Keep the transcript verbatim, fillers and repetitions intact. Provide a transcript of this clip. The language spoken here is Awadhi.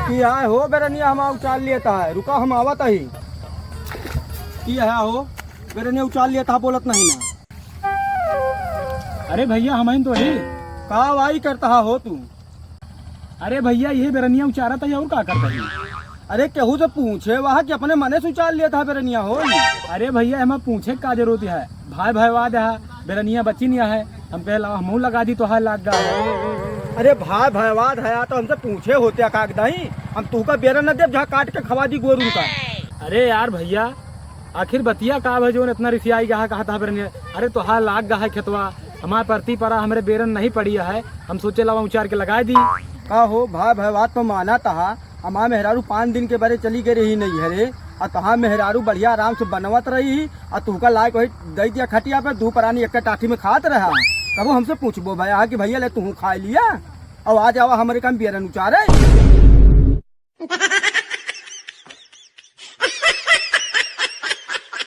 कि आए हो बेरनिया, हम उचार लेता है, रुका हम आवत ही। कि है हो बेरनिया उचार लेता है, बोलत नहीं ना। अरे भइया, हमइन तो ही। का वाई करता हो तू? अरे भइया, यही बेरनिया उचारत ही, और का करत ही? अरे केहू से पूछे वहा कि अपने मने से उचार लेता है बेरनिया हो। अरे भइया, एमा पूछे का जरूरत है? भाई भइवाद है, बेरनिया बची नहीं है, हम कहे लावा हमहू लगा दी, तोहार लाग गा। अरे भाई भइवाद है, तो हमसे पूछे होते कागदाई, हम तू का बेरन न देब, जहाँ काट के खवा दी गोरू का। अरे यार भइया, आखिर बतिया का भा जौन इतना रिसियाई गा है, कहा था बेरनिया? अरे तोहार लाग गा है खेतवा, हमार परती परा हमरे बेरन नहीं पड़ी है, हम सोचे लावा उचार के लगाए दी। का हो भाई भइवाद तो माना तहा, हमार मेहरारू पाँच दिन के बरे चली गई रही नहीं है रे, और तहार मेहरारू बढ़िया आराम से बनवत रही, और तुहका लायक वही दई दिया खटिया पे, दू परानी एक टाठी में खात रहा। कबो हमसे पूछबो भइया कि भइया ले तू खाए लिया, और आज आवा हमरे काम बेरन उचारे।